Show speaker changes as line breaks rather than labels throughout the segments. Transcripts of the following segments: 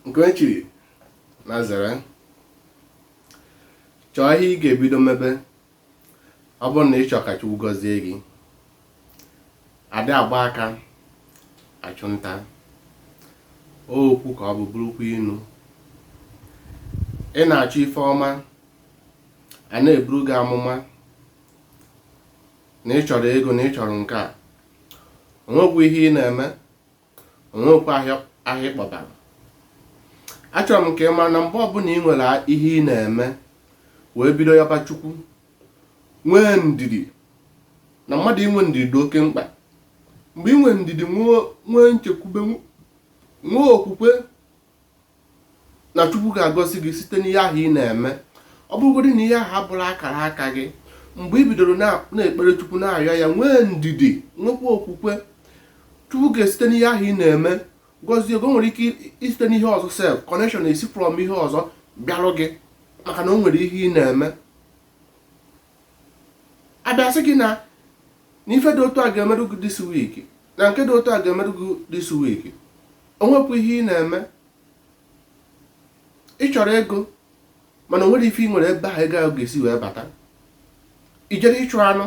Nke onye chiri na zere. Chọọ ihe ị ga-ebido mebe. Ọ bụrụ na ị chọọ ka Chukwu gọzie gị, adị agba aka achụ nta. Okwu ka ọ bụ bụrụkwa inu. Ị na-achọ ife ọma, a na-eburu gị amụma na ị chọrọ ego, na ị chọrọ nke a. O nwekwa ihe ị na-eme, o nwekwa ahịa ị kpọbara. Achọrọ m ka ị mara na mgbe ọbụla ị nwere ihe ị na-eme wee bido yọba Chukwu, nwee ndidi, na mmadụ inwe ndidi dị oke mkpa. Mgbe ị nwee ndidi, nwee nchekwube, nwee okwukwe na Chukwu ga-agọzi gị site n'ihe ahụ ị na-eme, ọ bụrụgodị na ihe ahụ abụrọ akara aka gị, mgbe ị bidoro na-ekpere Chukwu, na-ayọ ya, nwee ndidi, nwekwa okwukwe, Chukwu ga-esite n'ihe ahụ ị na-eme gọzie gị. O nwere ike isite n'ihe ọzọ sef, connection esi from ihe ọzọ bịarụ gị maka na o nwere ihe ị na-eme. A bịa sị gị na ife dị otu a ga-emerụ gị this week, na nke dị otu a ga-emerụ gị this week, o nwekwa ihe ị na-eme. Ị chọrọ ego, mana o nwere ife ị nwere ebe ahụ ego ahụ ga-esi wee bata. I jere ịchụ anụ,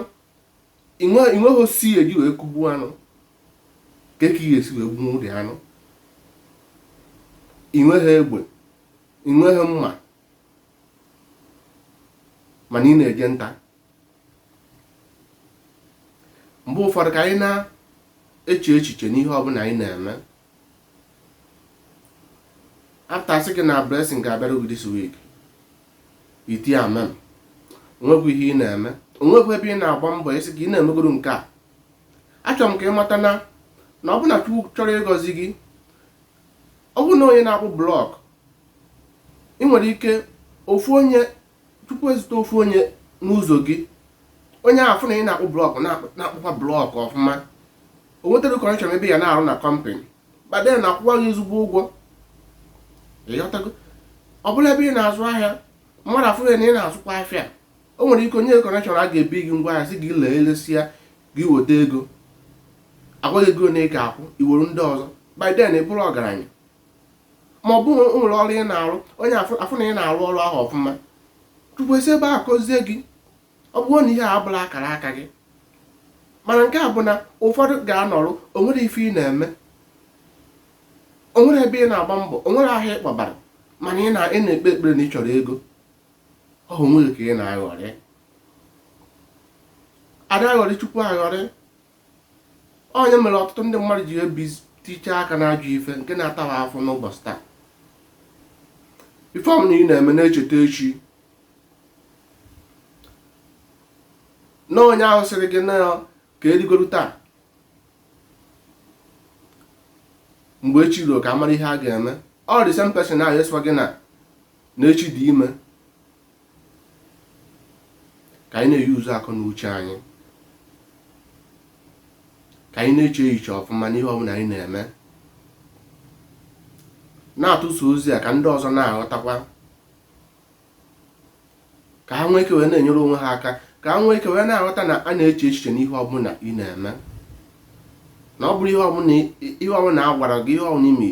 ị nweghị osisi eji wee kụgbuo anụ, ka ị ga-esi wee gbuo ụdị anụ. Ị nweghị egbe, ị nweghị mma, mana ị na-eje nta. Mgbe ụfọdụ, ka anyị na-eche echiche n'ihe ọbụla anyị na-eme. After sị gị na blessing ga-abịara gị this week, iti amen. Onwekwa ihe ị na-eme, onwekwa ebe ị na-agba mbọ isi ka ị na-emegoro nke a. Achọrọ m ka ị mata na ọ bụ na Chukwu chọrọ ịgọzi gị, ọ bụrụ na onye na-akpụ block, ị nwere ike ofu onye, Chukwu ezute ofu onye n'ụzọ gị, onye ahụ afụ na ị na-akpụ block, na-akpụkwa block ọfụma, o nwetara connection ebe ya na-arụ na company bade na-akwụwa gị ezigbo ụgwọ. Ịghọtago? Ọ bụla ebe ị na-azụ ahịa, mmadụ afụ ya na ị na-azụkwa afịa, o nwere ike onye connection a ga-ebi gị ngwa ahịa, sị gị lee, elesịa gị weta ego, agwa gị ego na ị ga-akwụ, iwere ndị ọzọ. By then ị bụrụ ọgaranya. Ma ọ bụ o nwere ọrụ ị na-arụ, onye afụ na ị na-arụ ọrụ ahụ ọfụma, Chukwu esi ebe ahụ gọzie gị. Ọ bụrụ na ihe a abụla akara aka gị. Mana nke a bụ na ụfọdụ ga-anọrụ, o nwere ife ị na-eme, o nwere ebe ị na-agba mbọ, o nwere ahịa ị kpọbara, mana ị na-ekpe ekpere na ị chọrọ ego. Ọ onwe gị ka ị na-aghọrị. Ada aghọrị Chukwu aghọrị. Onye mere ọtụtụ ndị mmadụ ji ebi tichaa aka na-ajụ ife nke na-ata ha afọ n'ụbọchị taa. Ife ọbụla ị na-eme, na-echeta echi na onye ahụ sịrị gị na ka erigoro taa, mgbe echi ruo ka a mara ihe a ga-eme. Ọ the same person ahụ esịkwa gị na na echi dị ime. Ka anyị na-eyuzu akọ na uche anyị, ka anyị na-eche echiche ọfụma n'ihe ọbụla anyị na-eme. Na-atụsa ozi a ka ndị ọzọ na-aghọtakwa, ka ha nwee ike wee na-enyere onwe ha aka, ka ha nwee ike wee na-aghọta na a na-eche echiche n'ihe ọbụla ị na-eme, na ọ bụrụ ihe ọbụla a gwara gị, ihe ọbụla ime,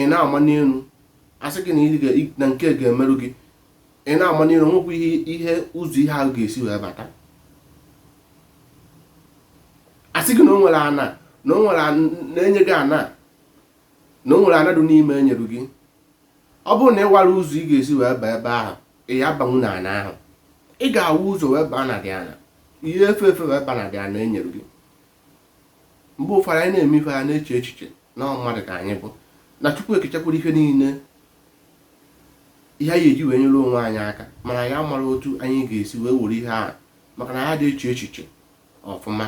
ị na-ama n'elu, asị gị na nke ga-emerụ gị, ị na-ama n'elu, nwekwa ihe ụzọ ihe ahụ ga-esi wee bata. Asị gị na o nwere ana, na o nwere na-enye gị ana, na o nwere ana dị n'ime enyere gị, ọ bụrụ na ị wara ụzọ ị ga-esi wee baa ebe ahụ, ị ya abanwu na ana ahụ. Ị ga-awa ụzọ wee baa na dị ana, ihe efe efe wee baa na dị ana enyere gị. Mgbe ụfọdụ anyị na-eme ife, anyị na-eche echiche na mmadụ ka anyị bụ, na Chukwu ekechakwara ife niile, ihe anyị eji wee nyere onwe anyị aka, mana anyị amara otu anyị ga-esi wee were ihe ahụ, maka na anyị adịghị eche echiche ọfụma.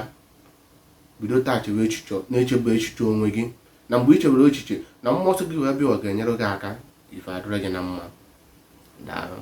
Bido taa chewe echiche, na-echebe echiche onwe gị, na mgbe ị chebere echiche na mmụọ nsọ gị wee bịa, ọ ga-enyere gị aka, ife adịrị gị na mma. Daalụ.